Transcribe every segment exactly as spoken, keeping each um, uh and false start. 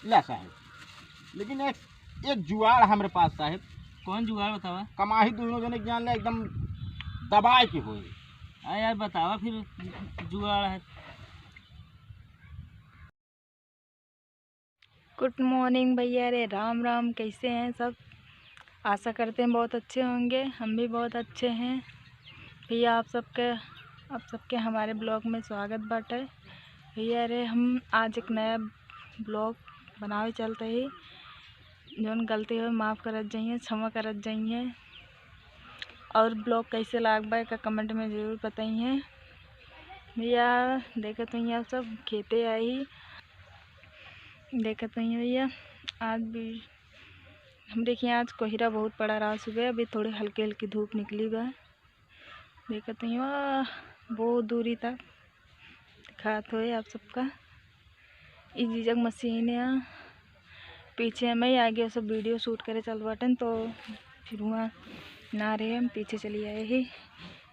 ला साहेब, लेकिन एक, एक जुगाड़ हमरे पास साहेब। कौन जुगाड़ बतावा? कमाही दुनों जने के जान ले एकदम दबाए के होई। आ यार बतावा फिर जुगाड़ है। गुड मॉर्निंग भैया रे, राम राम, कैसे हैं सब? आशा करते हैं बहुत अच्छे होंगे, हम भी बहुत अच्छे हैं। भैया आप सबके, आप सबके हमारे ब्लॉग में स्वागत बाटे। भैया रे हम आज एक नया ब्लॉग बनावे चलते ही, जौन गलती हो माफ़ करत जाइए, क्षमा करत जाइए। और ब्लॉग कैसे लाग बा एका कमेंट में ज़रूर बताइए। भैया देखत हुई आप सब खेते आई, देखत हुई भैया आज भी हम देखिए आज कोहरा बहुत पड़ा रहा सुबह, अभी थोड़ी हल्की हल्की धूप निकली बा। देखत हुई वाह बहुत दूरी तक दिखात होए आप सबका। ई जीजक मशीन है पीछे में, आगे सब वीडियो शूट करे चल बाटन तो फिर वहाँ ना रहे, हम पीछे चली आए ही।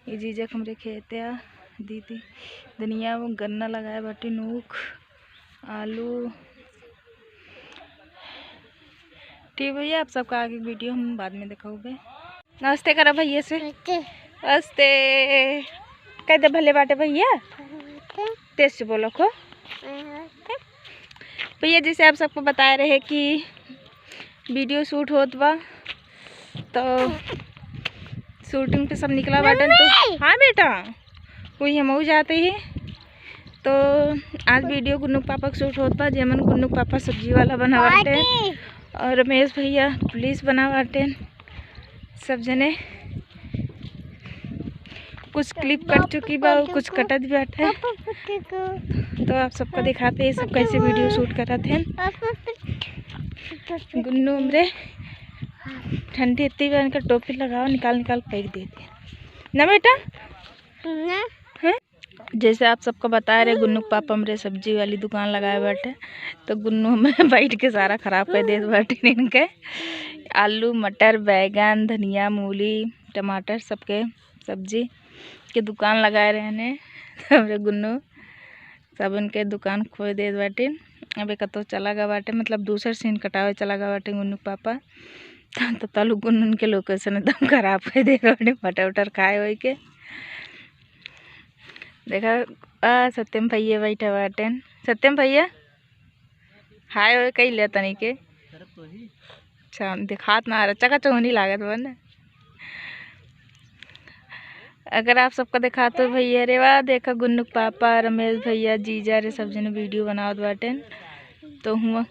ई जीजक हमरे खेते आ दीदी धनिया वो गन्ना लगाए बाटी, नूख, आलू। ठीक भैया, आप सबका आगे वीडियो हम बाद में दिखाऊबे। नमस्ते करा भैया से। नमस्ते। नमस्ते। कह दे भले बाटे भैया। नमस्ते। तेज से बोलो खो। नमस्ते। भैया जैसे आप सबको बताए रहे कि वीडियो शूट होत बा तो शूटिंग पे सब निकला बाटन तो मम्मी! हाँ बेटा, वही हम जाते ही। तो आज वीडियो गुन्नू के पापा के शूट होत बा, जेमन गुन्नू के पापा सब्जी वाला बना बाटे और रमेश भैया पुलिस बना बाटे। सब जने कुछ क्लिप कट चुकी बा और कुछ कटत भी बाटे। तो आप सबका दिखाते हैं सब कैसे वीडियो शूट करत हैं। गुन्नू हमरे ठंडी इतनी बा, इनका टोपी लगाओ, निकाल निकाल फेंक देते हैं ना बेटा। हैं? जैसे आप सबको बताए रहे, गुन्नू के पापा हमरे सब्जी वाली दुकान लगाए बाटे, तो गुन्नू हमें बैठ के सारा खराब कर देत बाटे इनके। आलू, मटर, बैगन, धनिया, मूली, टमाटर, सबके सब्जी के दुकान लगाए रहने। हमरे गुन्नू सब इनके दुकान खोए देत बाटे। अब एक तो चला गवा बाटे, मतलब दूसर सीन कटावे चला गवा बाटे गुन्नू के पापा। तो तलु गुन्नू के लोकेशन एकदम खराब कर देत बाटे, मटर उटर खाए होए के। देखा, आ, सत्यम भैया बैठा बाटेन। सत्यम भैया, हाय ओए कइले तनी के। अच्छा, दिखात ना रहा, चका चौनी लागत बा ना। अगर आप सबका दिखात हो भैया रे, वाह, देखा गुन्नू के पापा, रमेश भैया, जीजा रे, सब जने वीडियो बनावत बाटेन। तो हुआ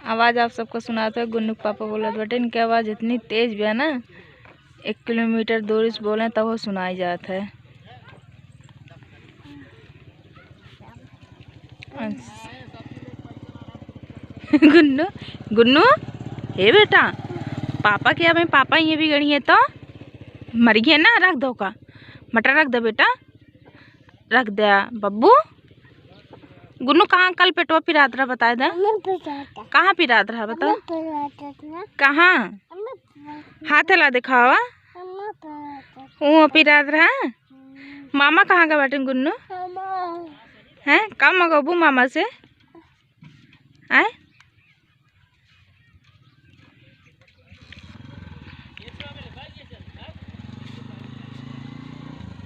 आवाज आप सबको सुनात है, गुन्नू के पापा बोलत बाटे, इनके आवाज इतनी तेज बा ना, एक किलोमीटर दूरी से बोले तब वो सुनाई जात है। गुन्नू, गुन्नू, हे बेटा, पापा के अबे पापा ये बिगड़ी है तो मरिए ना, रख दो का, मटर रख दो बेटा। रख दे बब्बू। गुन्नू, कहाँ कल पेटवा पिरात रहा, बताए दे। हमर पेट रहता। कहाँ पिरात रहा, बताओ। हमर पेट रहता ना। कहाँ? हमर पेट रहता। हाथ ला दिखावा। हमर पेट रहता। वो पिरात रहा। हम्म। मामा कहाँ का बाटे गुन्नू? मामा। हैं? का मगबू मामा से? आय?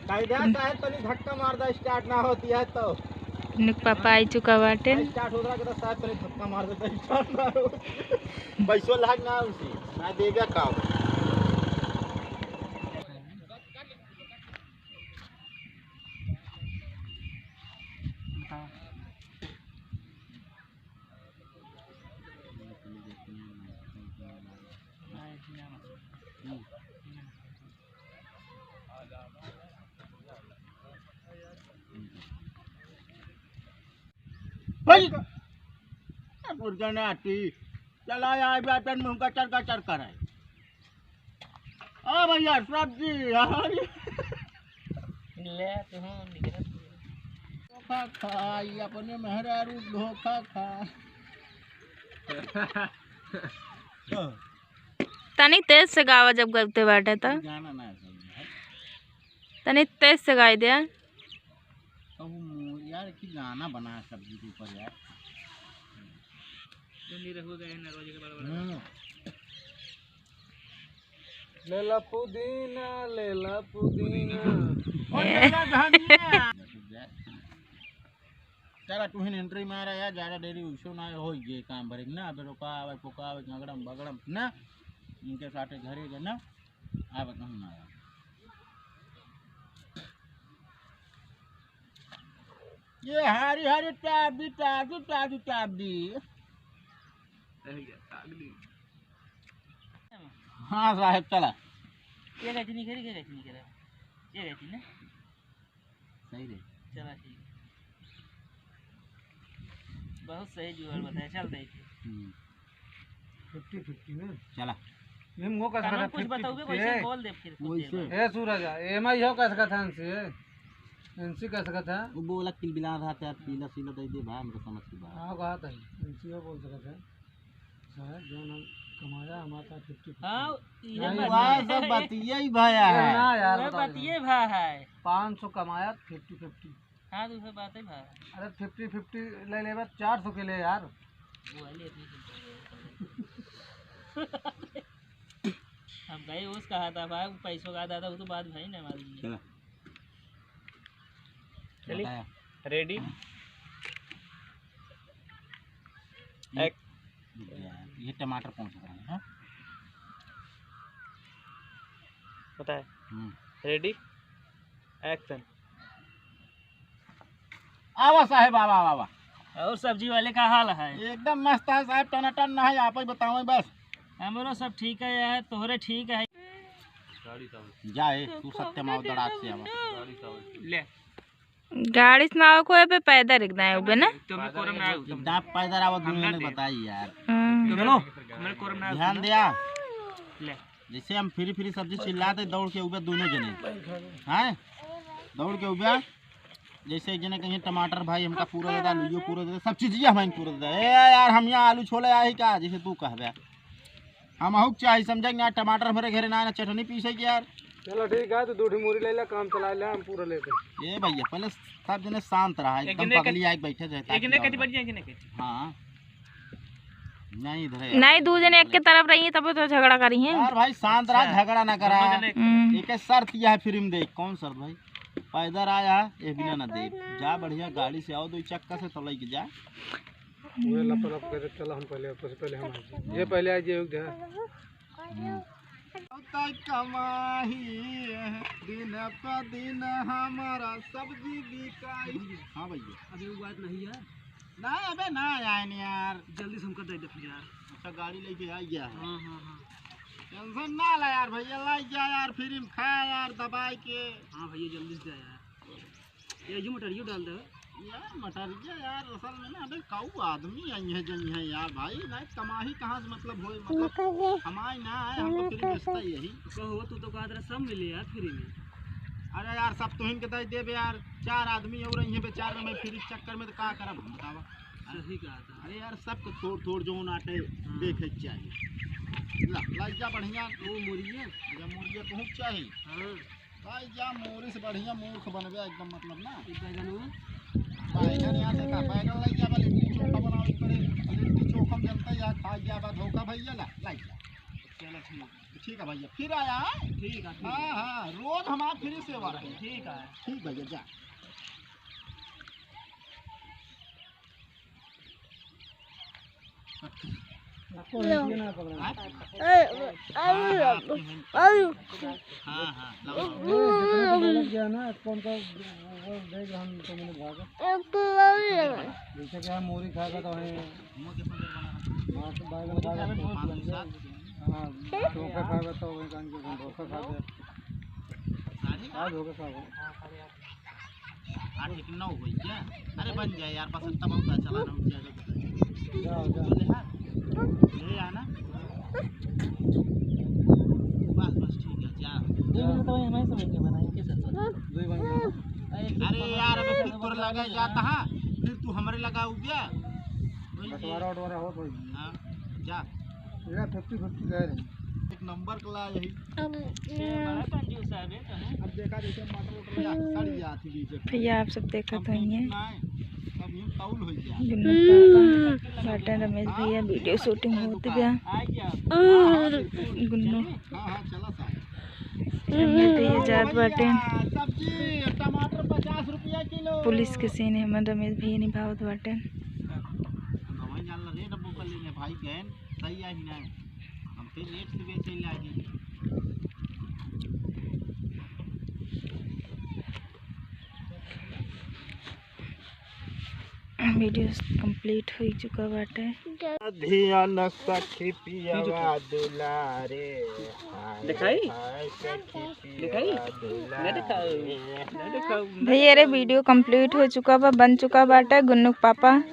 भाई ध्यान साहब, तनी धक्का मार दा, स्टार्ट ना होती है तो। नुक पापा आई चुका बाटे। स्टार्ट होत रहा के तो साहब तनी धक्का मार देता, स्टार्ट ना हो। पैसो लाग ना उसी, ना देगा का। भाई, मुर्गा ना आती, चला आए बाटन मुंह गचर गचर करे। आ भैया, सब्जी, यार। ले तो हम निकलत। धोखा खाई, अपने मेहरारू धोखा खा। तनी तेज से गावा, जब गलते बाटे त। गाना ना है सब यार। तनी तेज से गाई दे। कि गाना बना सब्जी के ऊपर यार। जो नहीं रहो गए ना रोज के बड़ा बड़ा। हम्म। लेला पुदीना, लेला पुदीना। और लेला धनिया। चला, तू ही entry मारा यार, ज्यादा देरी उसो ना हो, ये काम भरे ना, अब रोका आवे, पोका आवे, झगड़म बगड़म ना, इनके साथे घरे के ना, आवे कहूँ ना आवे। ये हारी हारी टाप दी, टाप दी, टाप दी, टाप दी। हाँ साहेब, चला। ये गलती नहीं करी, ये गलती नहीं करी। ये गलती ना। सही रे। चला ठीक। बहुत सही जुगाड़ बताया, चल रही थी। हम्म। Fifty fifty ना? चला। ये मुँह का कनवा सारा कुछ fifty बताओगे, fifty वैसे है। बोल दे फिर कुछ देर वैसे। बाद। ए सूरज, एमा ही हो कस कथन से, इनसी कस कथा। वो बोला किलबिला रहा था, पीला सीला दे दे भाई, हमको समझ की बात। हाँ, कहा था, इनसी हो बोल सकता है। साहब, जो हम कमाया, हमारा fifty fifty। हाँ, ये नहीं, बात वाह, है। सब बतिया ही भाया ये है। ना यार, वह बताओ बतिये यार। भा है। पाँच सौ कमाया, fifty fifty। हाँ, तो उसे बात है भा। अरे, fifty fifty ले लेबे, चार सौ के ले यार। वो है, ले अपनी चिंता है। हम कहीं उस कहा था भाई, पैसों का दादा, वो तो बात भाई ना मालूम है। चला। चली। बताया। Ready? ये, एक। ये टमाटर कौन सा है, हाँ? बताए। हम्म। Ready? Action। आवा साहेब, आवा, आवा, आवा। और सब्जी वाले का हाल है? एकदम मस्त है साहेब, टनाटन ना है, आप ही बताओ बस। हमरो सब ठीक है यार, तोहरे ठीक है। जा ए, तू सत्य माव दड़ाक से आवा। ले। गाड़ी से ना आओ कोई पे पैदल एकदम आउबे ना। तुम्हें कोरम ना आउबे। एकदम पैदल आवा, दुनिया ने बताई यार। हाँ। चलो। हमरे कोरम ना आउबे। ध्यान दिया। ले। जैसे हम free free सब्जी चिल्लाते, दौड़ के उबे दोनों जने। हैं? दौड़ के उबे। जैसे एक जने कहीं टमाटर भाई हमका पूरा दे दे, आलूओ पूरा दे दे, सब चीजिया हमारे पूरा दे दे। ए यार, हम यहाँ आलू छोले आए का, जैसे तू कहबे। हम अहुक चाही, समझे कि ना, टमाटर हमरे घरे ना, ना चटनी पीसे के यार। चलो ठीक है, तो दो ठो मूरी ले ले, काम चला ले, हम पूरा लेते हैं। ए भैया, पहले सब जने शांत रहा, एक एकदम जने पगली कति-, आके बैठे रहे, एक जने कति बढ़िया, एक जने कति। हाँ। नहीं, इधर है। नहीं, दो जने एक के तरफ रही, तब तो झगड़ा करी हैं। यार भाई, शांत रहा, अच्छा। झगड़ा ना करा। दोनों जने हम्म। एक शर्त यह है फिल्म देख, कौन शर्त भाई? पैदल आया, ये बिना ना दे। जा बढ़िया गाड़ी से आओ, दो चक्का से तो लेके जा। वे लप लप करे, चलो हम पहले, सबसे पहले हम आए। ये पहले आ जाए, उधर। हम्म। तै कमाही, दिन प दिन हमारा सब्जी बिकाई। हाँ भैया। अभी वो बात नहीं है। ना, अबे ना आए नहीं यार। जल्दी से हमको दे दे फिर यार। अच्छा, गाड़ी लेके आ गया है। हाँ, हाँ, हाँ। Tension ना ले यार भैया, लाई जा यार, free में खा यार दबाई के। हाँ भैया, जल्दी से जा यार। ये जो मटरियो डाल दे। यार मटरिया यार, असल में ना, अबे कऊ आदमी आई है जई है यार भाई, नहीं कमाही कहाँ से मतलब होए, मतलब हमारी ना आए, हम तो free बेचता ही यही। कहो, तू तो कहा तेरा सब मिले यार free में। अरे यार, सब तुहिन के दे देबे यार, चार आदमी और आई है बेचारे में, free चक्कर में तो का करब हम, बतावा। सही कहा था। अरे यार, सबके थोड़ थोड़ जौन आटे हाँ। देखे के चाहिए। ला, लाई जा बढ़िया। वो मुर्गिया? या मुर्गिया कहूँ चाहिए? हाँ। भाई जा, मोरी से बढ़िया मूर्ख बनबे एकदम, मतलब ना। ई बैगन हुआ? बैगन यहाँ देखा, बैगन लाई जा, लिट्टी चोखा बनावे के पड़े। लिट्टी चोखा में जनता यार खा गया बा धोखा भैया, ला, लाई जा। चलो ठीक है। ठीक है भैया, फिर आया है? ठीक है, ठीक है। हाँ, हाँ, रोज हमार free सेवा रहे। ठीक है। ठीक भैया, जा। लो। हाँ, हाँ, आपके हैं। हाँ, हाँ, लगाओ। ए, जितना तो बोलत गया ना, कौन सा वो देख हम तो मैंने भागा। जैसे कि हम मूरी खा के तो हैं। मुँह के पकड़ बना। हाँ, तो बैगन खा के तो पाँच सात। हाँ, धोखा खा के तो वही कान के धोखा खा के। साढ़े आज धोखा खा के। आठ एक नौ होई क्या? अरे बन जाए यार, बस इतना बहुत अच्छा चला रहा हूँ, क्या करता है? जाओ, जाओ। बोले हाँ, ले आना। बस, बस, ठीक है, जा। ये तो भाई हमारे समझ में बना, इनके साथ बना। दो ही बन गया। अरे यार, अबे फिर तोर लगा जाता, हाँ, फिर तू हमारे लगा हो गया। वही बंटवारा वंटवारा हो तो। हाँ, जा। ये fifty fifty दे रहे हैं। एक नंबर का ला यही। अब ये बड़ा कंजूस है बे, कहाँ? अब देखा जैसे मटर उटर या सड़ जाती है, जैसे भैया, आप सब देखत हम होइए। ना है। गुन्नू पापा बाटे, रमेश भैया video shooting होत बा। गुन्नू, रमेश भैया जात बाटे। पुलिस के scene है, मन रमेश भैया निभावत बाटे। Video complete हो चुका बाटे। ध्यान सखी पियावा दुलारे, हाय दिखाई? हाय सखी दिखाई? पियावा दुलारे। भैया रे, video complete हो चुका बा, बन चुका बाटे। गुन्नू के पापा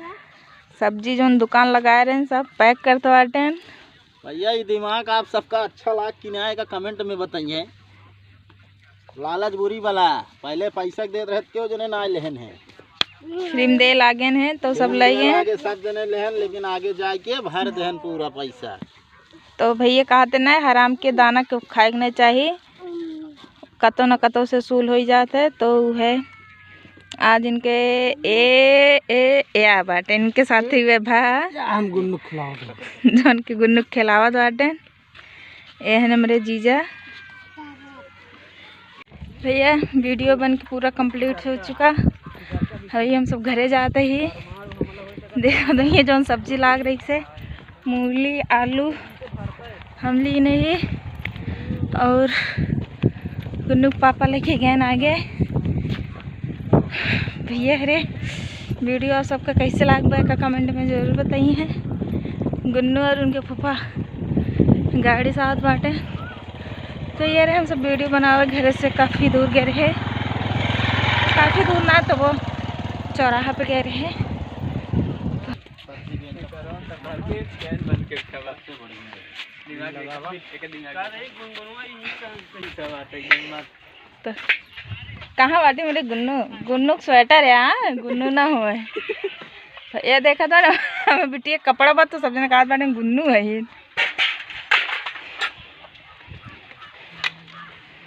सब्जी जौन दुकान लगाए रहे सब pack करत बाटे। भैया, ये दिमाग आप सबका अच्छा लाग कि ना, एका comment में बताइए। लालच बुरी बला, पहले पैसा देत रहत, क्यों जने ना लेहन है। Cream दे लागेन है तो सब लइगे। आगे सब जने लेहन, लेकिन आगे जाके भर देहन पूरा पैसा। तो भैया कहते ना, हराम के दाना के खाए के नहीं चाहिए, कतो न कतो से सूल हो जात है। तो उ है आज इनके ए, ए, ए आ बाटे, इनके साथ ही वे भा हम गुन्नू खिलावत है। जौन के गुन्नू खिलावत बाटे। ए है हमरे जीजा। भैया, video बन के पूरा complete हो चुका। अभी हम सब घरे जाते ही। देखो तो ये जौन सब्जी लाग रही से, मूली, आलू हम ली नहीं, और गुन्नू के पापा लेके गए आगे। भैया रे, video आप सबका कैसे लाग बा, का comment में जरूर बताइए। गुन्नू और उनके फूफा गाड़ी से आवत बाटे। तो ये रहे, हम सब video बनावे घरे से काफ़ी दूर गए रहे, काफ़ी दूर ना, तो वो चौराहा पे गए रहे। तो कहाँ बाटे मेरे गुन्नू? गुन्नू के sweater है, हाँ, गुन्नू ना होए। ये देखा था ना, हमें बिटिया कपड़ा बा तो सब जने कहत बाटे गुन्नू है ही।